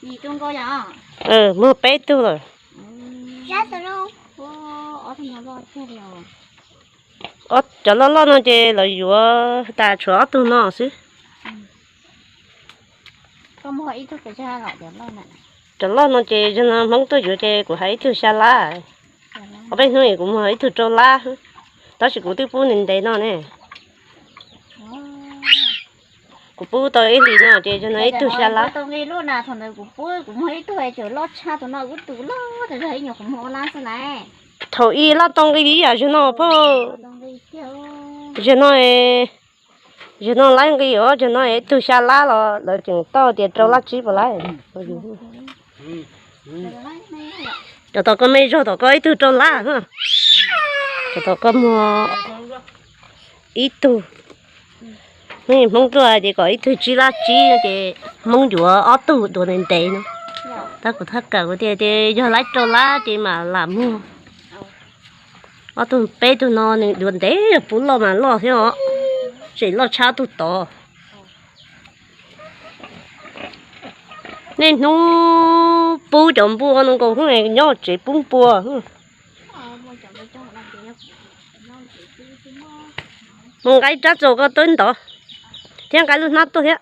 Muag peb tug lawm. Cov loj loj no ces lawv yuav tas tshuav ob tug no xwb. Cov loj no ces yog no Hmoob tuaj yuav ces kuv hais ib tug xya lab. Ob peb hnub kuv muag ib tug rau lab, tab sis kuv twb pub ntev ntev no ne. Kuv pub tau ib hlis no ces yog no ib tug xya lab. Thaum ub loj tau nqi li yam zaum no pog. Zaum no, zaum no lawv nqi os, zaum no ib tug xya lab los lawv tseem tau tias rau lab tsib puas lawm. Cov tom koj me zog tom koj ib tug rau lab, cov tom koj muag ib tug. Nej Hmoob tuaj hais tias kom ib tug tsib lab tsib no ces Hmoob yuav ob tug dua ntev ntev no. Tab kuv thaj kam kuv tias tias yog lab rau lab ces mam lam muag. Ob tug peb tug no nws dua ntev, yog puv loj mas loj thiab os, tseem loj tshaj tug tod. Niaj hnub pub cov npua no nkaus hnub nyob tsev pub npua. Mus nqa rab txuas koj tuaj ntov thiab, nqa lub hnab tuaj thiab.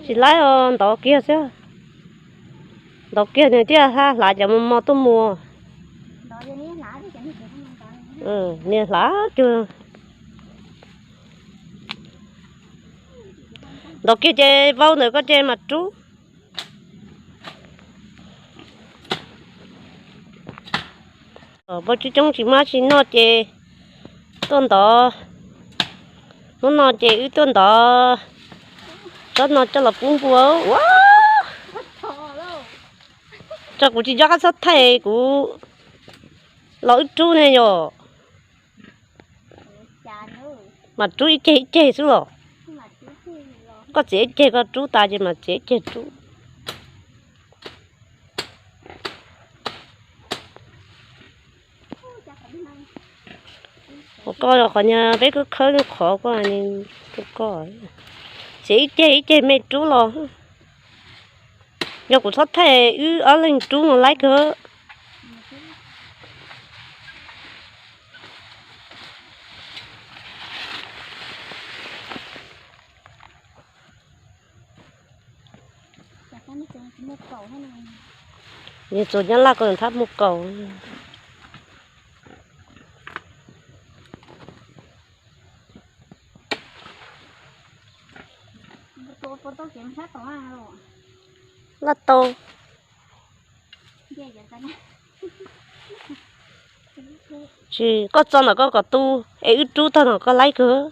Tsis laib os, ntov kiag xwb. Ntov kiag nws thiaj hlav cov mos mos tuaj muag. Niag hlav cuag ntov kiag ces vau ntawm koj ces mas rub. Npua coob coob tsis muaj dab tsi noj ces tuaj ntov. Hnub no ces wb tuaj ntov tsob no coj los pub npua ua. Tso kuv tsis nco qab txhob thaij kuv los wb rub ne yom. Mas rub ib ceg ib ceg xwb los. Koj txiav ib ceg koj rub tas ces mas txiav ib ceg rub. Koj qhov nyuag peb khawb khawb qhov koj, koj txiav ib ceg ib ceg me rub los. Yog kuv txhob thaij wb ob leeg rub no laib kawg. Yog txus nyab laj ko thab muaj kaus. Laj tau. Tsis, koj txo ntawm koj kom tu, es wb rub tag no koj laib kawg.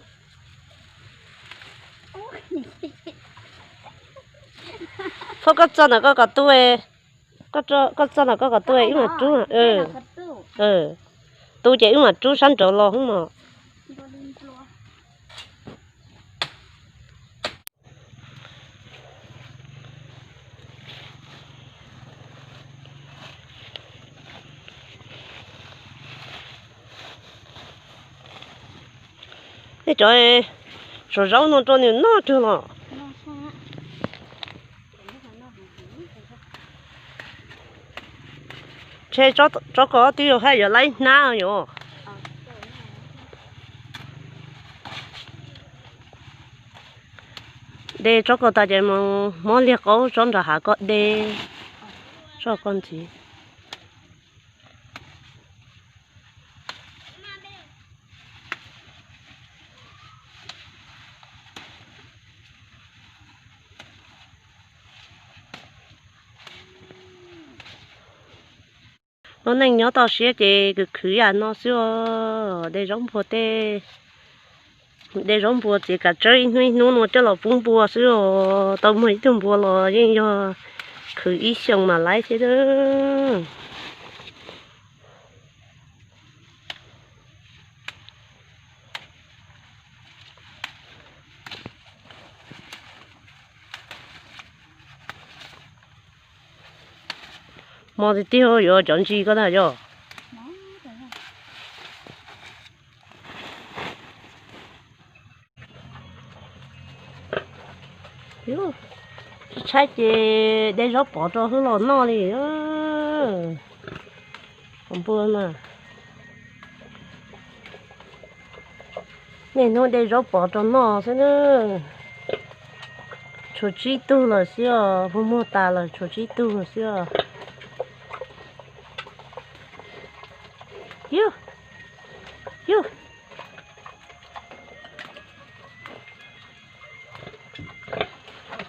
Phauj, koj txo ntawm koj kom tu, koj txo ntawm koj kom tu wb mam rub. Tu ces wb mam rub sab nraud los hub no. Tej cov suav zaub no rau nws noj cuag los. Ntshe tsob ko twb yog haj yuav laib hnab yom. De tsob ko tas ces mus muab liag qaub tsob nram hav koj de tsob ko ntxiv. Lub neej nyob toj siab ces khwv khwv yam no xwb os, de zaub npua tej. De zaub npua txiav kav tsawb ib hnub ib hnub no coj los pub npua xwb os. Tau muag ib tug npua los yeej yog khwv ib xyoos mam laib thiab. Mos tiag tiag yuav cov ntsis ko tag yog. Tsis tshaib ces de zaub pov rau hwb los noj li. Npua na, niaj hnub de zaub pov rau noj xwb na. Tshuav tsib tug lawm xwb os, puag muag tas lawm tshuav tsib tug lawm xwb os. Yus, yus,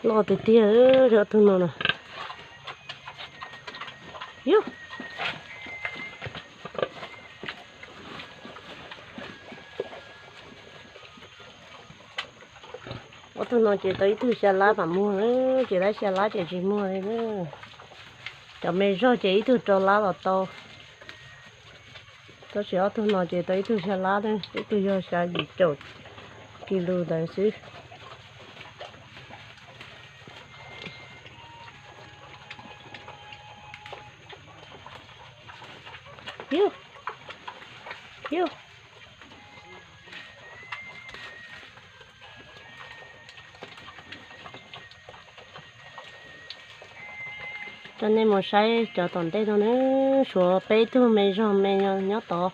loj tiag tiag, ob tug no na. Yus, ob tug no ces tau ib tug xya lab mam muag, ces lab xya lab ces tsis muag li. Cov me zog ces ib tug rau lab los tau. Tab sis ob tug no ces tau ib tug xya lab, ib tug yog xya yim caum kis lus ntawd xwb. Yus, yus. Coj nej mus saib cov tom ntej no na, suav peb tug me zog me nyob tod.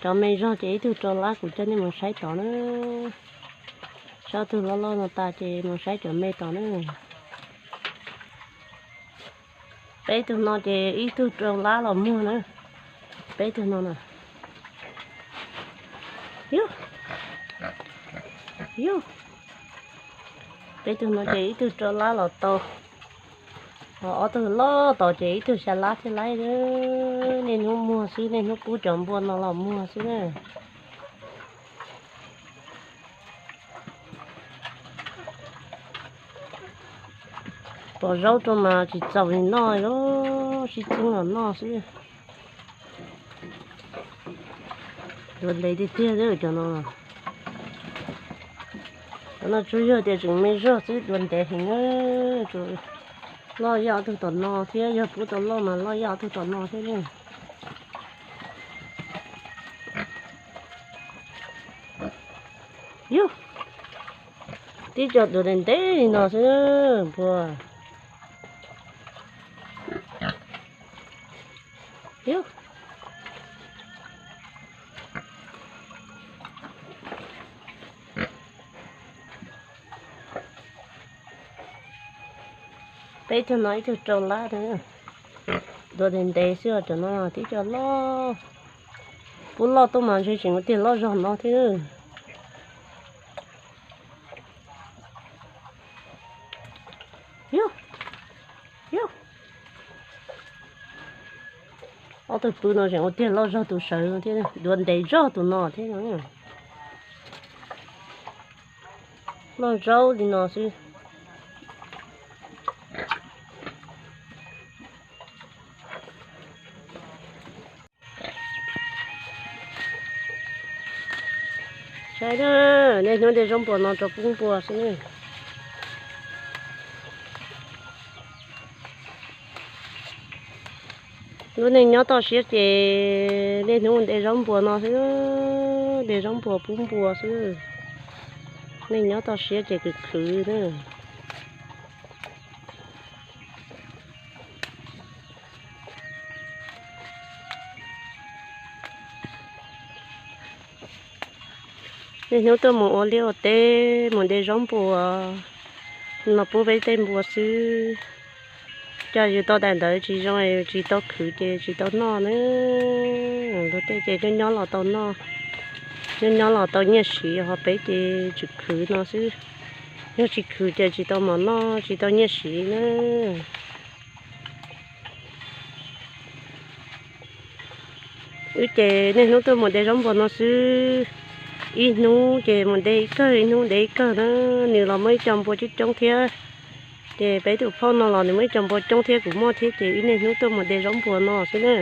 Cov me zog ces ib tug rau lab, kuv coj nej mus saib tod na. Saib tug loj loj no tas ces mus saib cov me tod na. Peb tug no ces ib tug rau lab los muag na. Peb tug no na. Yus, yus. Peb tug no ces ib tug rau lab los tau. Ho ob tug loj tod ces ib tug xya lab thiab laiv. Niaj hnub muag xwb, niaj hnub pub cov npua no los muag xwb na. Pov zaub rau mas tsis txaus li noj, sib txeeb los noj xwb. Duav ntev tiag tiag cov no. Cov no tsuas yog tias tseem me zog xwb, duav ntev heev. Loj yaj ob tug tom no thiab, yog pub tau loj mas loj yaj ob tug tom no thiab. Yus, tib co duav ntev ntev li no xwb npua. Yus, peb tug no ib tug rau lab, duav ntev ntev xwb os. Cov no tib co loj, pub loj tuaj mas ntshe tseem ua tiag loj zog no thiab. Yus, yus. Ob tug pw no tseem ua tiag loj zog tus sawv thiab, duav ntev zog tus no thiab. Loj zaub li no xwb. Saib na, niaj hnub de zaub npua no rau pub npua xwb. Lub neej nyob toj siab ces niaj hnub de zaub npua no xwb, de zaub npua pub npua xwb. Neej nyob toj siab ces khwv khwv na. Niaj hnub tuaj mus ua liaj ua teb, mus de zaub npua no pub peb tej npua xwb. Coj yus tau daim ntawv tsis zoo, tsis tau khwv ces tsis tau noj na. Luag tej ces nyob nyob los tau noj, nyob nyob los tau nyiaj siv, ho peb ces tsis khwv no xwb. Yog tsis khwv ces tsis tau mov noj, tsis tau nyiaj siv na. Wb ces niaj hnub tuaj mus de zaub npua no xwb. Ib hnub ces mus de ib kawg, ib hnub de ib kawg na. Nws los muaj ib co npua coob coob thiab. Ces peb tus phauj no los nws muaj ib co npua coob thiab, kuv muaj thiab, ces ib niaj hnub tuaj mus de zaub npua no xwb na.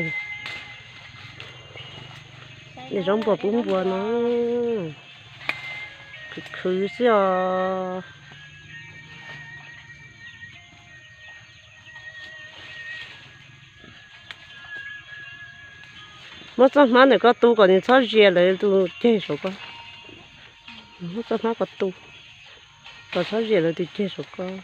De zaub npua pub npua no. Khwv khwv xwb os. Muab txoj hmab ntawm koj tu kom nws txhob zias lawv tus ceg saum koj. Muab txoj hmab ko tu kom txhob zias lawv tus ceg saum koj.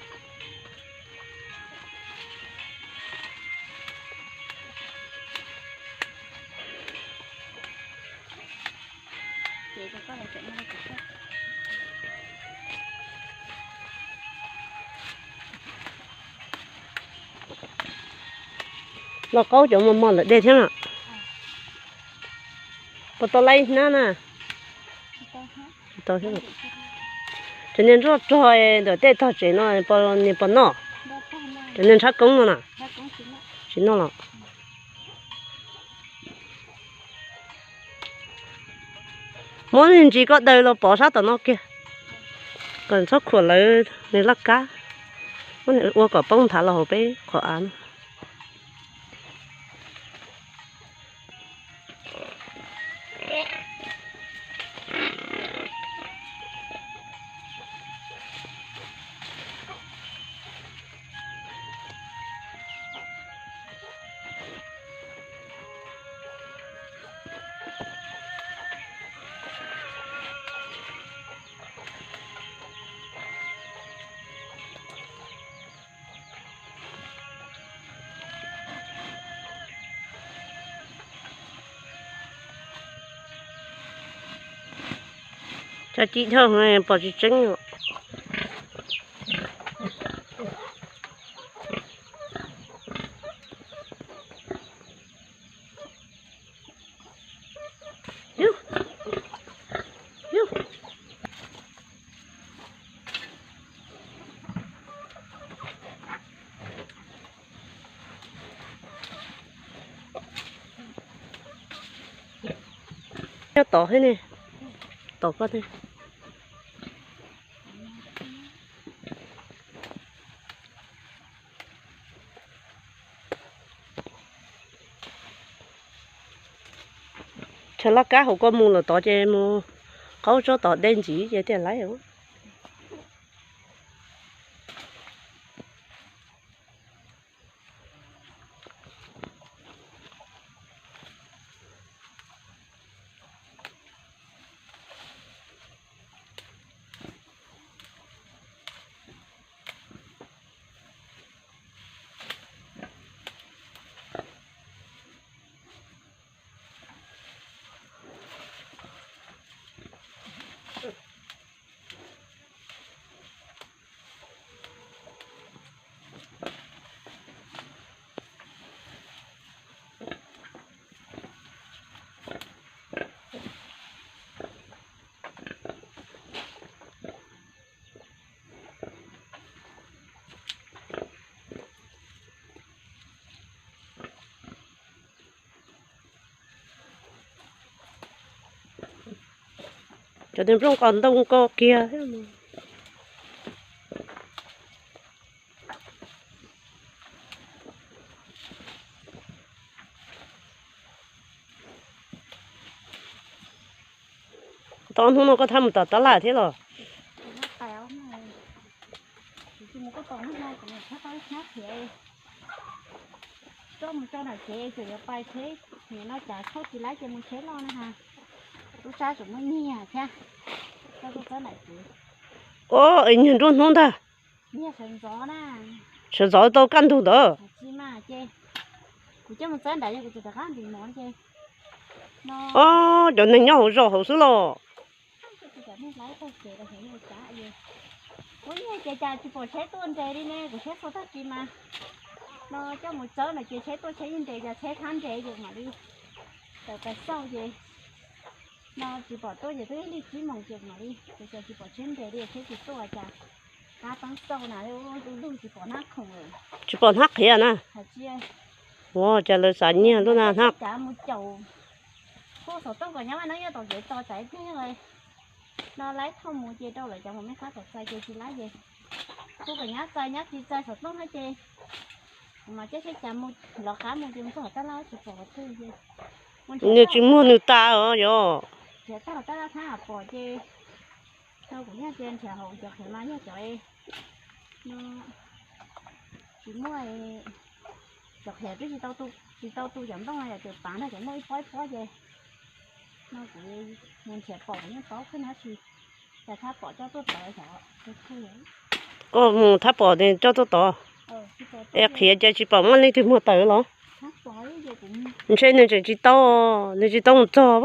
Los qaub cov mos mos lawm dej thiab na. Puas tau laib hnab na? Tsis tau thiab. Cov niag nroj rog ntawm tej tog tsev no, niag puas noj? Cov niag nrhab koob no na? Tsis noj los? Muab ntsis koj daws los pov sab tom no kiag, kom txhob khuam lawv nws laj kab. Muab nws ua kom poob nthav los hauv peb qhov av no. Cov ci dhau pom tsis tseeb. Nyob tod thiab ne, tod koj thiab. Tshav laj kab hauv koj mus lawm tod ces mus qaub tsob tod dej ntxiv ces thiaj laib. Cov niag nplooj qos ntoo ko kiag thiab. Tau hnub no koj thab mus tom tab laj thiab los? Tsis mus koj tom hnub no kuv mus tshab tau ib hnab khiav. Tso mus tso nram tsev tseem yuav pais tsheb, nim no cas tsheb tsis laib ces mus tsheb loj na ha. Tub sab tseem muaj nyiag thiab. Txhob txhob nram tsev. Os, es nyiag nruab hnub ntag. Nyiag sawv ntxov na. Sawv ntxov tau kaj ntug ntawd. Tsis mas ces kuv coj mus txawb nram yog kuv tsis rov qab ntim mov ces. Os, cov neeg nyob hauv zos hauv xwb los? Ua ces cas tsis pom tsheb tuaj nres li ne, kuv tsheb txog tag kis mas no coj mus txawb no ces tsheb tuaj tsheb yeej nres, cas tsheb thab nres ces mam li tawm pais xauj ces no tsis pom tuaj ces twb lig tsib moos ces mam li, ces cas tsis pom tsheb nres li, tsheb tsis tuaj cas qab teeb xauj na, lub lub tsis pom hnab khoom. Tsis pom hnab qhiav na. Hais tsis, ua cas lawv xav nyiag lub na hnab. Cas mus caum kuj xov tooj kom nyob no nyob tom kev tos tsam ib pliag nyob No laib thauj mus ces rau lawv cov mus me qab tom txais ces tsis laib ces kuv kom nyab txais, nyab tsis txais saum toj no ces kuv mas coj saib cas mus lov qab mus ces mus txog tom tab laj tsis pom qhov twg ces nws tsis muag nws tas os yog. Nrhiav tag tom tab laj thaum pom ces no kuv yog tias nrhiav hauv cov qhiav mas yog cov no tsis muaj, cov qhiav twb tsis tau tu, tsis tau tu cov ntoo no yog tias pav nrog cov ntoo ib pob ib pob ces no kuv mus nrhiav pom kuv yeej paub kawg no tsis, cas thab pom coj tuaj tod xyov. Koj mus thab pom coj tuaj tod es qhiav ces tsis pom muaj leej twg muag tawm los? Ntshe nws tseem tsis tau, nws tsis tau mus txog.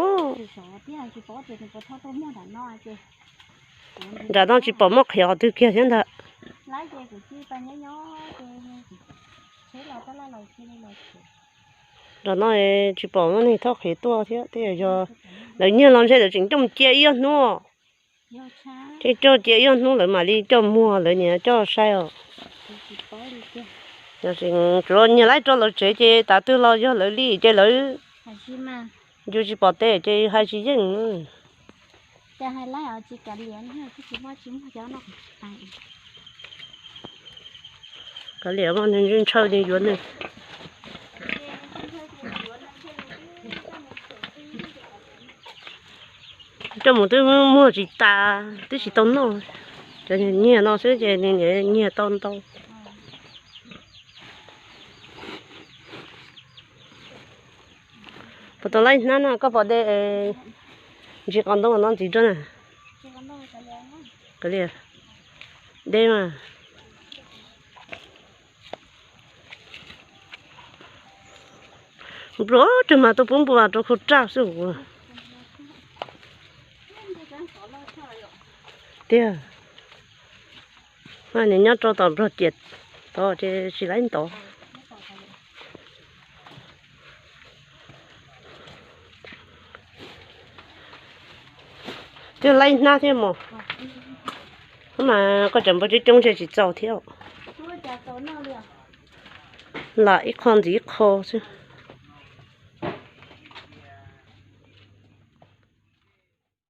Nram no tsis pom muaj qhiav qhov twg kiag thiab ntag. Nram no tsis pom muaj neeg thauj qhiav tuaj thiab, tej yog lawv nyiag los ntshe lawv tseem coj mus cia ib ob hnub. Thiab coj cia ib ob hnub lawv mam li coj muag, lawv niaj coj sai os. Tsuas nyiag laib rau lawv tsev ces tas twg los yog lawv li ces lawv yus tsis pom tes ces hais tsis yeej. Kav liam mas nws ntshaw nws yuav nws. Coj mus twb muag tsis tas, twb tsis tau noj. Cov nyiag no xwb ces nws nyiag tau ntau. Puas tau laib hnab no koj pom de ntsis qos ntoo no ntxiv rau na. Kav liam, de mas. Npluav rau mas tuaj pub npua rau khau raj xwb ua. Tiag, nws nyob rau tom nplog ciam tod ces tsis laib ntov. Twb laib hnab thiab mos. Mas koj cov npua coob coob ntshe tsis txaus thiab. Lam ib qho ntxiv ib qho xwb.